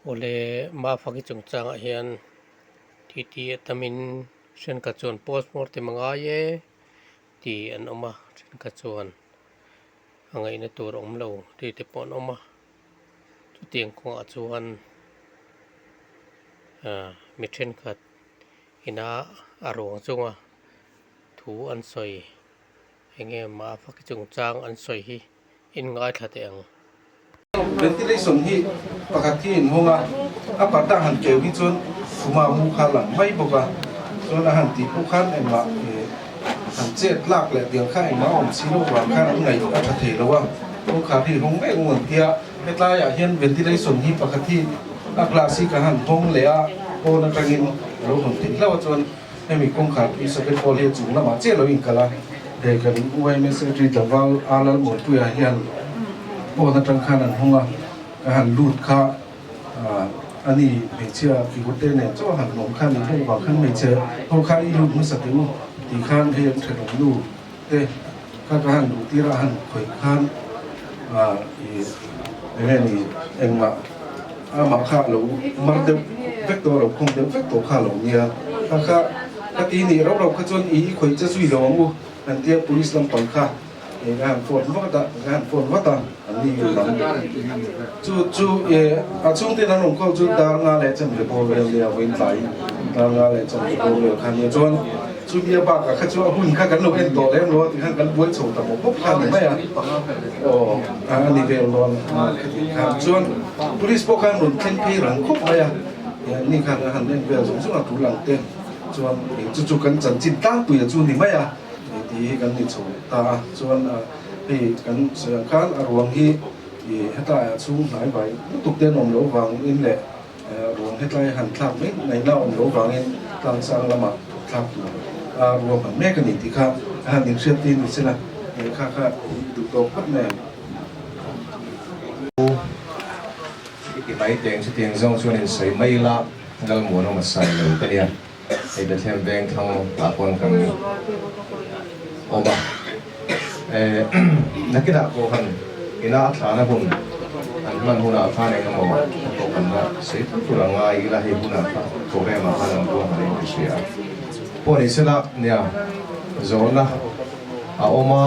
Awle Mafaki chungchangah hian titi a tamin thenkhat chuan postmortem a ngai e tih an awm a, thenkhat chuan a ngaihna tur a awm lo tih te pawh an awm a, chutiang kawngah chuan ah mi thenkhat ina a ruang chunga thu an sawi eng nge Mafaki chungchang an sawi hi. in ngaithla teh ang. Ventilation hi pakhat hi in hawng a, a parda han keu hi chuan khuma mu kha lang mai bawk a, chuan a han tih pawh khan engmah han chet lak leh tiang kha engmah a awm si lo vang khan an ngaih a tha thei lo a, kawngkhar hi hawng mek ung an tia, hetlai ah hian ventilation hi pakhat hi a glass hi ka han hawng leh a, pawn atangin a lo hawn theih hlauh a chuan. Hemi kawngkhar pui Socket Hall hi a chung lamah chiah lo inkal a, hei kan yma Secretary Tlangval A Lalmuanpuia hian pawn atang khan an hawng a, ka han lut kha ani hmeichhia keyboard te nen chaw han awm khan in bawk vang khan hmeichhe ho kha i lut hmasa teh u tih khan hei an thenawm nu te kha ka han luh tir a han khawih khan i enge ni engmah amah kha a lo mar deuh vek tawh a lo khawng deuh vek tawh kha a lo nia kha kha ka ti nih rauh rauh kha chuan i i khawih che zui lo ang u an tia police lampang kha eng a han phone vat a ka han phone vat a an ni lam chu chu e a chhungte an awm kho chu dar nga leh chem ve bawr vel nia vawiin tlai dar nga leh chem ve bawr vel kha nia chuan Chu bia bakah kha chu a hun kha kan lo en tawh lem lo a tikhan kan buai chho ta mawp mawp kha a ni mai a, aw a ni vel dawn a khati khan chuan police pawh khan rawn thleng phei rang khawp mai a, ni khan a han en vel zawng zawng a tul ang te chuan chu chu kan chanchin tlangpui a chu ni mai a tih hi kan ni chho ta a, chuan hei kan sawi ang khan a ruang hi hetlaiah chhung hnai vai lutuk te an awm loh vangin leh Ruang hetlai han thlak mai ngaihna awm lo vangin tlangsang lamah thlak tur a ruang han mek a ni tih kha a han inhriat tir ni sela kha kha duh tawk phawt mai ang. I ti mai teng chutiang zawng chuan insawi mai ila Lalmuanawm a sai lo ka nia, hei Bethlehem veng thlang ah pawn kan awm a. Nakinah pawh han ina a thlana hun an hman hunah khan eng emaw pawh kan la sawi thut tur a ngai ila hei hunah kha program ah khan an ruang an inti hria a. Pawh ni sela nia zawhna a awm a,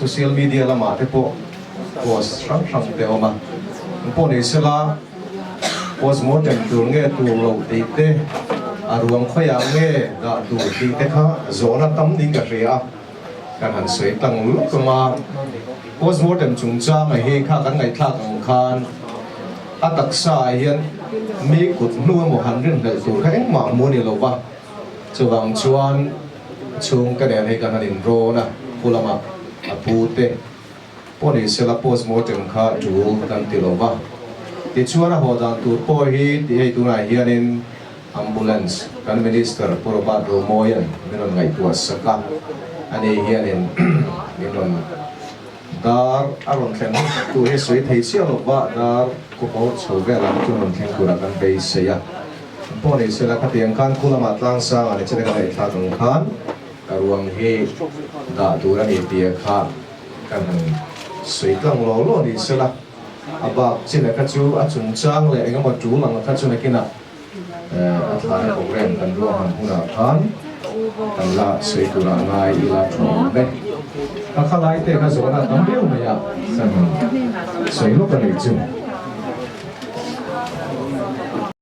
social media lamah te pawh post hrang hrang te a awm a, pawh ni sela postmortem tur nge tur loh tih te a ruang khawiah nge dah tur tih te kha zawhna tam niin ka hria a. Kan han sawi tlang lawk ang a, postmortem chungchanga hi kha kan ngaihthlak ang khan a taksa ah hian mi kut hnu emaw han rinhlelh tur kha engmah hmu a ni lo va, chuvang chuan chhungte nen hei kan han inrawn a, pu lamah a pu te pawh ni sela postmortem kha tul kan ti lo va, tichuan a haw dan tur pawh hi tih hei tunah hianin. Ambulance kan Minister Pu Robert Romawia'n min rawn ngaihtuah sak a, ani hianin min rawn dar a rawn thlen hun tak tur hi sawi thei chiah lo va, dar kawpawr chho velah hi chuan rawn thleng turah kan beisei a. Pawh ni sela khatiang khan khu lamah tlangsangah ni chena ka ngaihthlak ang khan ka ruang hi dah tur a ni tia kha kan han sawi tlang law law ni sela, a bak china kha chu a chungchang leh engemaw tul ang kha chu nakinah A thlana program kan ruahman hunah khan kan la sawi turah ngai ila tha awm e. Ka khalai te kha zawhna tam viau mai a, ka han sawi lawk a nih chu.